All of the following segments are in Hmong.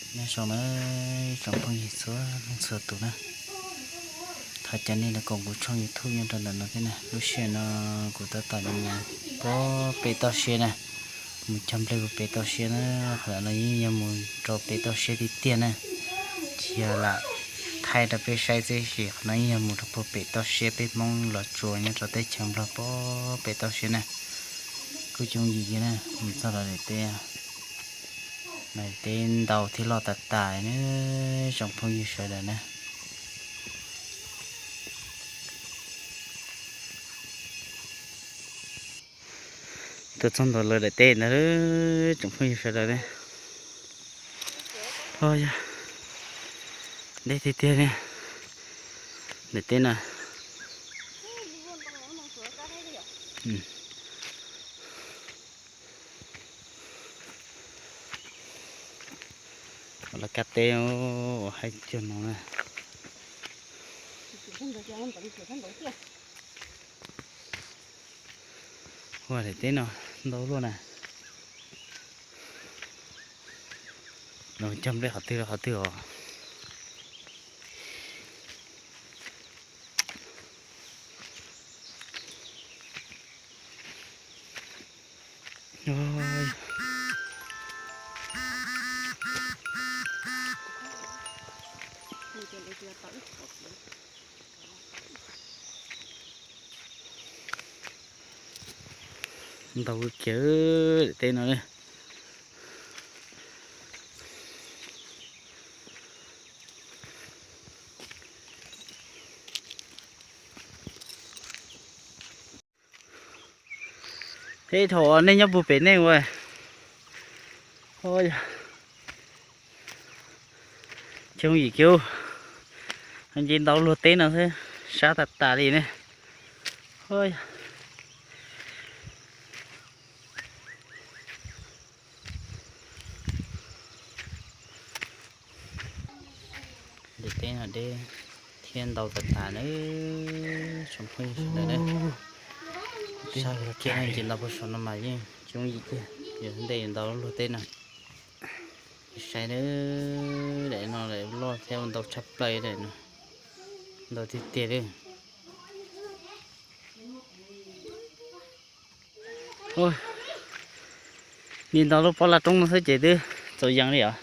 Nyob zoo na, tsoom phooj ywg txhua leej txhua tus na, thov caw nej los koom kuv tshooj YouTube nyob rau ntawm no thiab na. Lub sij hawm no kuv tab tom mus puag pem toj siab na, mus cog nplej puag pem toj siab na. Qhov no yeej yog mus rau pem toj siab tiag tiag na, tsis yog lam thaij rau peb saib xwb, qhov no yeej yog mus rau puag pem toj siab peb Hmoob los tsuas nyob rau teb chaws Nplog puag pem toj siab na. Kuj coob yim kiag na, mus txog los daim teb, daim teb ntau thiab loj tas tas na, tsoom phooj ywg sawv daws na. Tuaj txog ntua lawv daim teb ntag, tsoom phooj ywg sawv daws ne. Yog deb tiag tiag ne, daim teb na. Lawv kab teb uas haib cuag no na. Ua daim teb no ntau luaj na. Los cog nplej qhov twg los qhov twg os. Ntau kiag daim teb no. Teb thaum nej nyob puag pem nej ua. Coob yim kiag, nce ntau luag teb no xwb, sab tas tas li ne. Daim teb no deb thiab ntau tas tas na, tsoom phooj ywg sawv daws na. Saib kiag nce ntau puag saum no mas yeej coob yim tiag, yog ntej ntau luag teb no. Saib na, daim no daim loj thiab ntau tshaj plaws daim no, ntau tiag tiag li. Nce ntau lub pob laj roob no xwb ces twb txaus yees li os.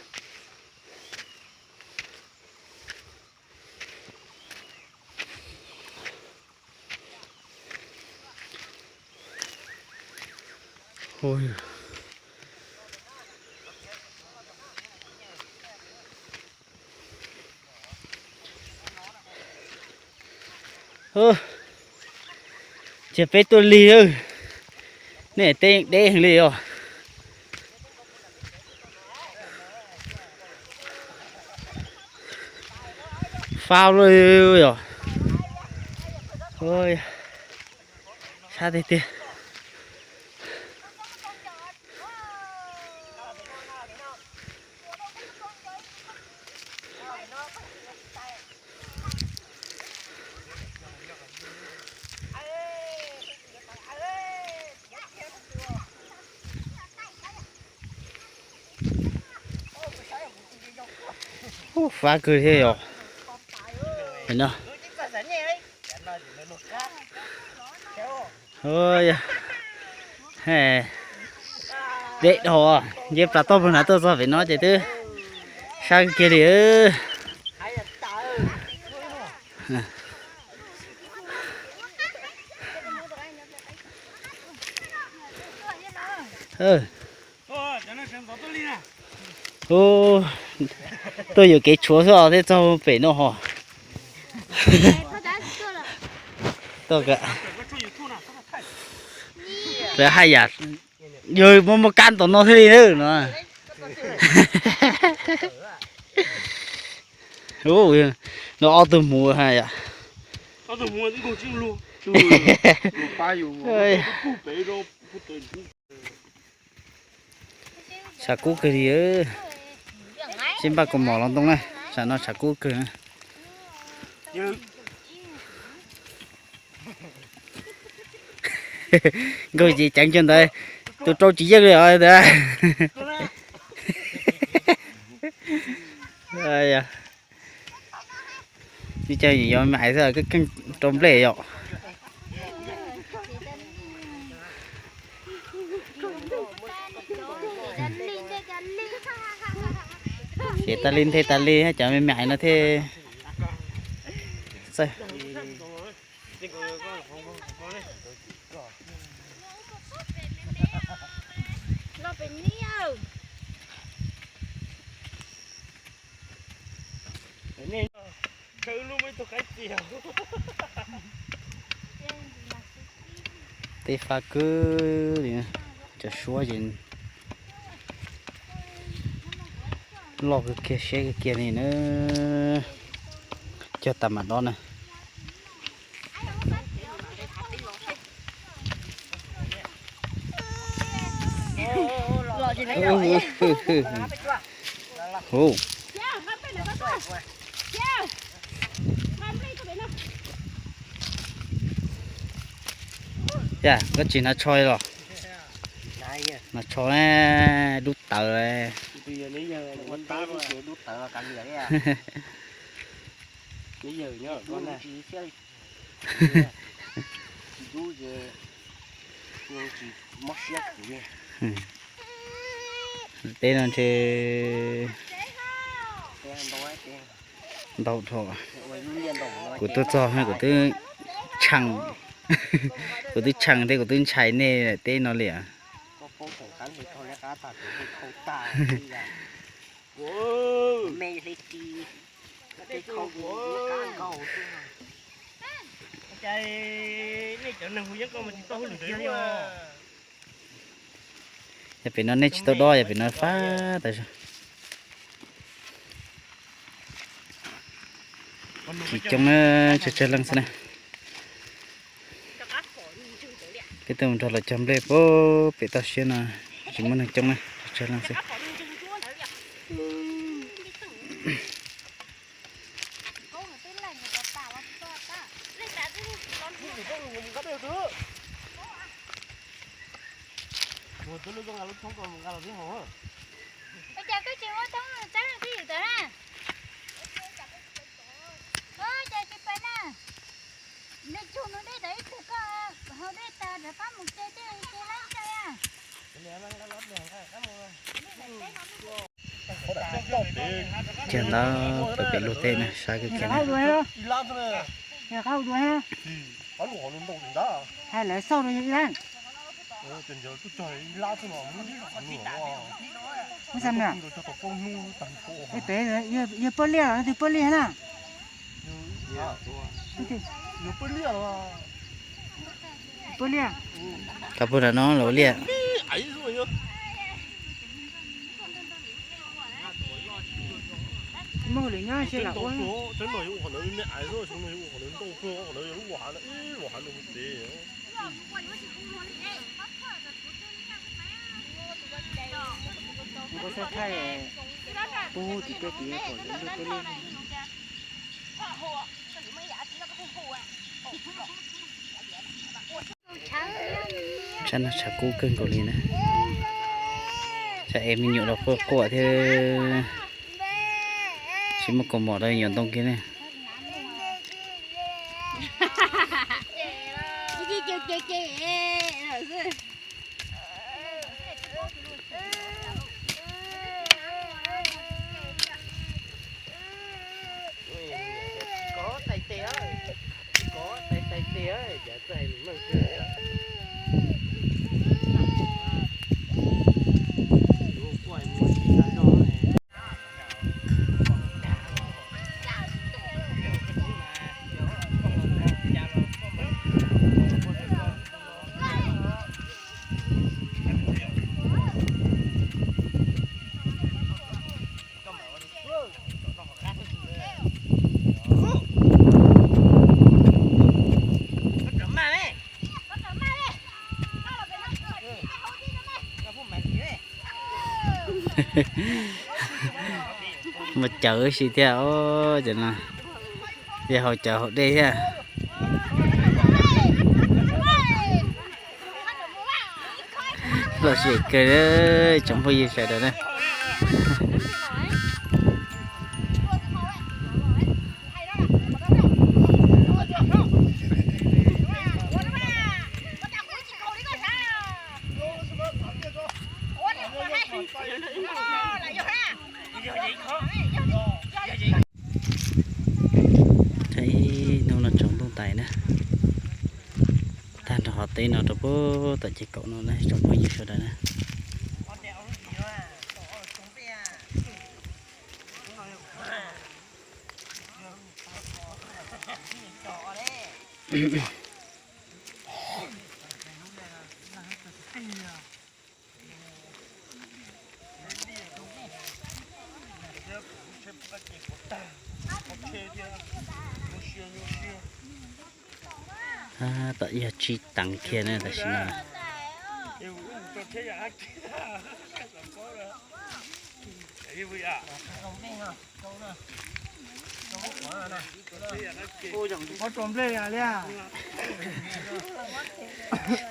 Ces peb tuaj lig, nej teb deb heev li os. Fab lawm yog. Sab tiag tiag. Ub, fab kawg thiab yog. Deb dhau, nce plas toj puag nrad tuaj txog pem no ces twb sab kiag li. Tuaj yuam kev tshuav xwb os, thiaj txog pem no ho. Tuaj, lawv haj yam, yog muaj muaj kab tom no thiaj li no. No ob tug hmuv haj yam. Tshav kub kawg li. Sib npaj kaus mom los ntoo na, tsam no tshav kub kawg na. Nkauj ces ceev kiag ntawd, tus rau tsis yeej li os ntawd. Ib co yuav me ais xwb, keej keej rau nplej yom. Ces tas li nthe tas li cov me me ais no thiaj txawj. Tej fab kwv li, cov suab ces loj kawg kiag siab kawg kiag li na. Cog tas mam dob na. Yog koj tsis hnav tsho los? Hnav tsho dub tawv. Teb no ntshe ntau dhau. Kuv tuaj txog kuv twb tshee, kuv twb tshee thiab kuv twb ntshai nej teb no li. Yog pem no nej tsis tau dob, yog pem no fab tas zog. Tsis coob na, tsawg tsawg leej xwb na. Peb tuaj mus nrog lawv cog nplej puag pem toj siab no, tsis muaj neeg coob na, tsawg tsawg leej xwb. Cog ntawd pem pem luag tej na, sab kawg kiag na. Hais lawv xauj rau yog ib lab. Ub, yog poj liaj los twg poj liaj na? Poj liaj. Koj puag nram no los ua liaj. Muaj lwm nyob tsis lam ua. Nkauj Xab Thaij pub tim tej tid kom lawv luaj tej liaj. Tshav no tshav kub kawg nkaus li na. Tshav es me nyuam los quaj quaj thiab, tsis muaj kaus mom rau me nyuam ntoo kiag ne. Mas cawv si thiab os, cov no yog haus cawv haus dej thiab. Lom zem kawg tsoom phooj ywg sawv daws na. teb no rau puag tom ces kaum no na tsoom phooj ywg sawv daws na. Tom yog tsib teev kiag na tam sim no.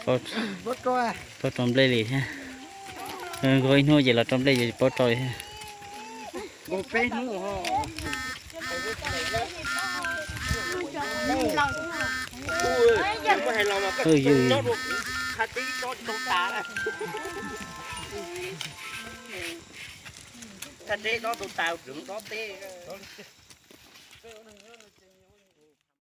Paub rau nplej li thiab. Nkaus ib hnub ces los rau nplej ces paub rau li thiab. Thaj teb no tus tas, tus tas teb.